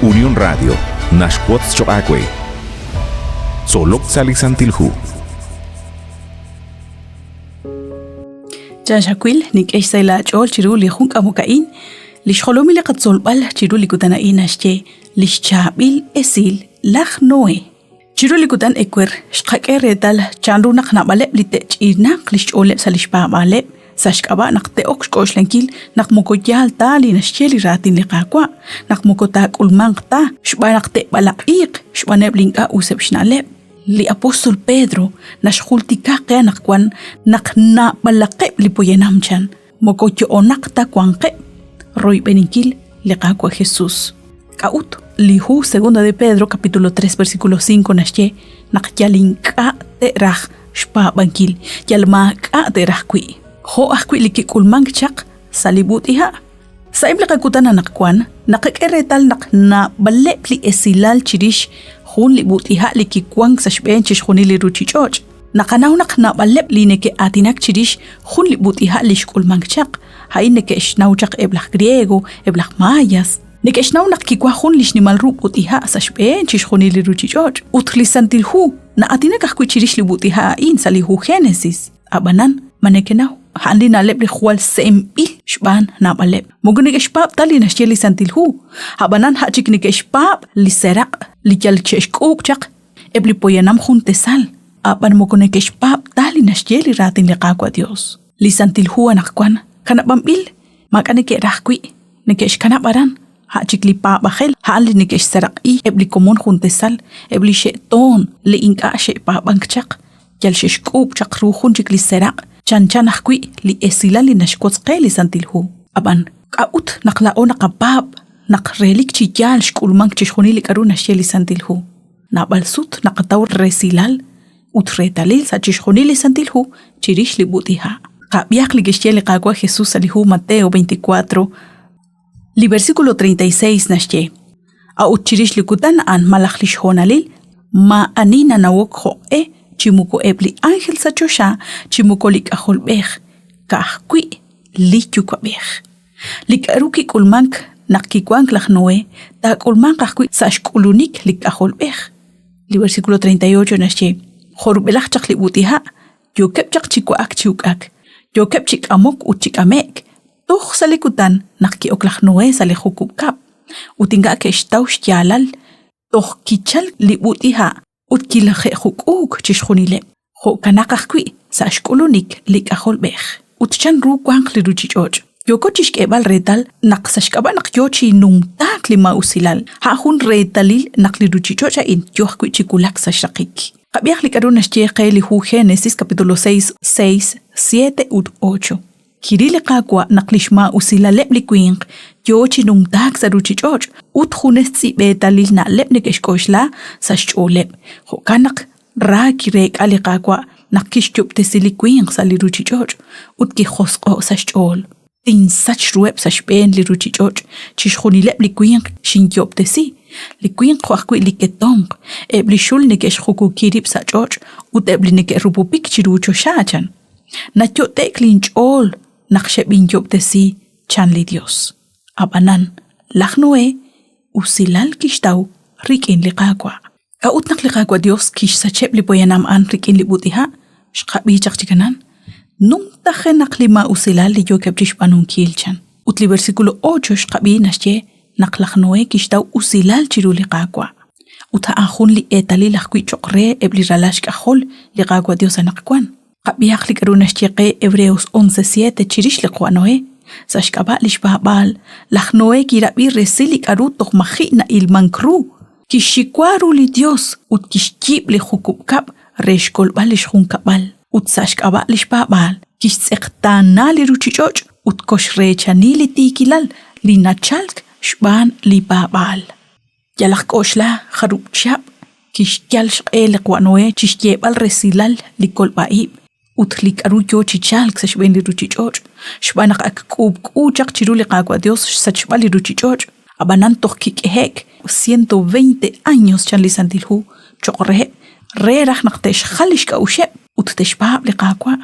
Unión Radio naxwotz choq' aawe. Tzolok sa' li Santil Hu. Chan xawil, nink'e xsahil aach'ool chiru li jun k'amok a'in. Li xjolomil li qatzolb'al chiru li kutan a'in naxye li xchaab'il esil laj Noé. Chiru li kutan ewer xqak'e reetal chanru naq naab'aleb' li te'ch'inanq li xch'ooleb' sa' li xpaab'aaleb' sa' xk'ab'a' naq te'ok xk'oxlankil naq moko yaal ta li naxye li raatin li Qaawa', naq moko taak'ulmanq ta xb'aan naq te'b'alaq'iiq xb'aaneb' li ink'a' useb' xna'leb'. Li apóstol Pedro naxjultika qe anaqwan naq naab'alaqeb' li poyanam chan moko yo'onaq ta wanqeb' royb'eninkil li Qaawa' Jesús. K'a'ut? Li hu Segunda de Pedro capítulo 3 versículo 5 naxye naq yal ink'a' te'raj xpaab'ankil, yal maak'a' te'raj wi'. Jo' ajwi' li kik'ulmank chaq sa' li b'ut'iha'. Sa'eb' li qakutan anaqwan, naqak'e reetal naq naab'aleb' li esilal chirix jun li b'ut'iha' li kiwank sa' xb'een chixjunil li ruuchich'och'. Naqanaw naq naab'aleb' li neke'aatinak chirix jun li b'ut'iha' li xk'ulmank chaq, a'in neke'xnaw chaq eb' laj griego, eb' laj mayas. Neke'xnaw naq kiwank jun li xnimal ru b'ut'iha' sa' xb'een chixjunil li ruuchich'och' ut li Santil Hu na'aatinak ajwi' chirix li b'ut'iha' a'in sa' li hu Génesis. Ab'anan, ma nekenaw? A'an li na'leb' li jwal se'enb'il xb'aan naab'aleb'. Moko neke'xpaab' ta li naxye li Santil Hu, ab'anan a' chik neke'xpaab' li seraq' li yal xe'xk'uub' chaq Eb' li poyanam jun tesal, ab'an moko neke'xpaab' ta li naxye li raatin li Qaawa' Yos. Li Santil Hu anaqwan kanab'anb'il, maak'a' neke'raj wi', neke'xkanab' aran, a' chik li paab'ajel a'an li neke'xseeraq'i eb' li komon jun tesal, eb' li xe'toon li ink'a' xe'paab'ank chaq, yal xe'xk'uub' chaq ru jun chik li seeraq' chanchan ajwi' li esilal li naxwotz qe li Santil Hu. Ab'an, k'a'ut naq laa'o naqapaab' naq relik chi yaal xk'ulmank chixjunil li k'aru naxye li Santil Hu? Naab'al sut naqataw resilal ut reetalil sa' chixjunil li Santil Hu chirix li b'ut'iha'. Qab'ihaq li kixye li Qaawa' Jesús sa' li hu Mateo 24, li versículo 36 naxye, A'ut chirix li kutan a'an malaj li xhoonalil, maa'ani nanawok jo'q'e chi moko eb' li ánjel sa' choxa chi moko li K'ajolb'ej, ka'ajwi' li Yuwa'b'ej. Li k'aru kik'ulmank naq kiwank laj Noé taak'ulmanq ajwi' sa' xk'ulunik li K'ajolb'ej. Li versículo 38 naxye, Jo' rub'elaj chaq li b'ut'iha', yookeb' chaq chi wa'ak chi uk'ak, yookeb' chi k'amok ut chi k'ame'k, toj sa' li kutan naq ki'ok laj Noé sa' li jukub' kab'l, ut ink'a' ke'xtaw xyaalal toj kichalk li b'ut'iha' ut kilaje'juk'uuk chixjunileb'. Jo'kanaq ajwi' sa' xk'ulunik li K'ajolb'ej. Ut chanru wanq li ruuchich'och'? Yooko chi xk'eb'al reetal naq sa' xk'ab'a' naq yo chi numtaak li maa'usilal, a'an jun reetalil naq li ruuchich'och' a'in yo ajwi' chi wulak sa' xraqik. Qab'ihaq li k'aru naxye qe li hu Génesis capítulo 6, 6, 7 ut 8. Kiril li Qaawa' naq li xmaa'usilaleb' li winq yo chi numtaak sa' ruuchich'och' ut junes tz'i'b'eetalil na'leb' neke'xk'oxla sa' xch'ooleb'. Jo'kan naq ra kireek'a li Qaawa' naq kixyob'tesi li winq sa' li ruuchich'och' ut kijosq'o'k sa' xch'ool. Tinsach ruheb' sa' xb'een li ruuchich'och' chixjunileb' li winq xinyoob'tesi, li winq jo' ajwi' li ketomq, eb' li xul neke'xjukuki rib' sa' ch'och' ut eb' li neke'rupupik chiru choxa, chan. Nayot'e'k linch'ool naq xeb'inyob'tesi, chan li Yos. Ab'anan laj Noé usilal kixtaw rik'in li Qaawa'. K'a'ut naq li Qaawa' Yos kixsacheb' li poyanam a'an rik'in li b'ut'iha'? Xqab'i chaq chi kanan. Numtajenaq li maa'usilal li yookeb' chi xb'aanunkil, chan. Ut li versículo 8 xqab'i naxye naq laj Noé kixtaw usilal chiru li Qaawa'. Ut a'an jun li eetalil ajwi' cho'q re eb' li ralal xk'ajol li Qaawa' Yos anaqwan. Qab'ihaq li k'aru naxye qe Hebreos 11:7 chirix li qawa' Noé. Sa' xk'ab'a' li xpaab'aal, laj Noé kirab'i resil li k'aru toj maji' na'ilmank ru. Kixxiwa ru li Yos ut kixyiib' li jukub' kab'l re xkolb'al li xjunkab'al. Ut sa' xk'ab'a' li xpaab'aal, kixtz'eqtaana li ruuchich'och' ut koxreechani li tiikilal li nachalk xb'aan li paab'aal. Yalaq k'oxla jarub' chihab' kixyal xq'e li qawa' Noé chi xyeeb'al resilal li kolb'a ib' ut li k'aru yo chi chalk sa' xb'een li ruuchich'och', xb'aan naq ak k'uub'k'u chaq chiru li Qaawa' Yos xsachb'al li ruuchich'och', ab'anan toj kik'ehe'k 120 años chan li Santil Hu cho'q reheb' re raj naq te'xjal li xk'a'uxeb' ut te'xpaab' li Qaawa'.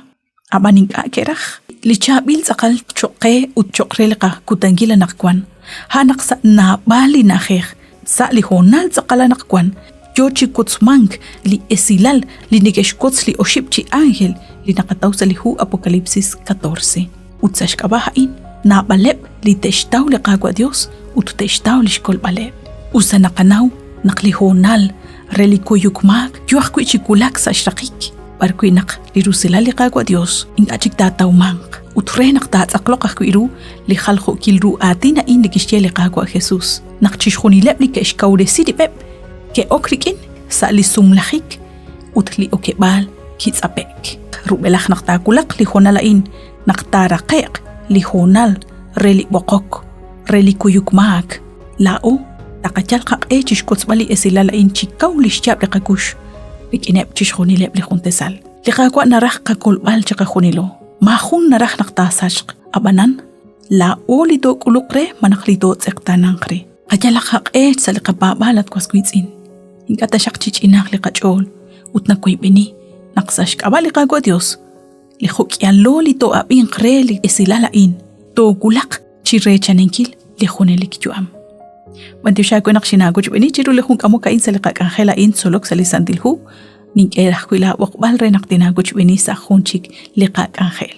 Ab'an ink'a' ke'raj. Li chaab'il tz'aqal cho'q qe ut cho'q re li qakutankil anaqwan, a'an naq sa' naab'al li na'ajej. Sa' li hoonal tz'aqal anaqwan yo chi wotzmank li esilal li neke'xwotz li oxib' chi ánjel li naqataw sa' li hu Apocalipsis 14. Ut sa' xk'ab'a' a'in, naab'aleb' li te'xtaw li Qaawa' Dios ut te'xtaw li xkolb'aleb'. Us ta naqanaw naq li hoonal re li kuyuk maak yo ajwi' chi wulak sa' xraqik, b'arwi' naq li rusilal li Qaawa' Dios ink'a' chik taatawmanq ut re naq taatz'aqloq ajwi' ru li jaljo'kil ru aatin a'in li kixye li Qaawa' Jesus, naq chixjunileb' li ke'xkawresi rib'eb' ke'ok rik'in sa' li sumlajik ut li okeb'aal kitz'ape'k. Rub'elaj naq taawulaq li hoonal a'in, naq taaraqe'q li hoonal re li b'oqok, re li kuyuk maak, laa'o taqayal qaq'e chixwotzb'al li esilal a'in chi kaw lix yaab' li qakux rik'ineb' chixjunileb' li juntesal. Li Qaawa' naraj qakolb'al chiqajunilo. Maajun naraj naq taasachq. Ab'anan, laa'o li took'uluq re malaj li tootz'eqtaananq re. Qayalaq qaq'e sa' li qapaab'aal at was wiitz'in. Ink'a' taxaq chi ch'inaaq li qach'ool ut nawoyb'eni naq sa' xk'ab'a' li Qaawa' Dios, li jo'k'ihalo li too'ab'inq re li esilal a'in, toowulaq chi reechaninkil li junelik yu'am. B'antiox aawe naq xinaawochb'eeni chiru li jun k'amok a'in sa' li qak'anjel a'in tzolok sa' li Santil Hu, nink'e ajwi' laab'oqb'al re naq tinaawochb'eeni sa' jun chik li qak'anjel.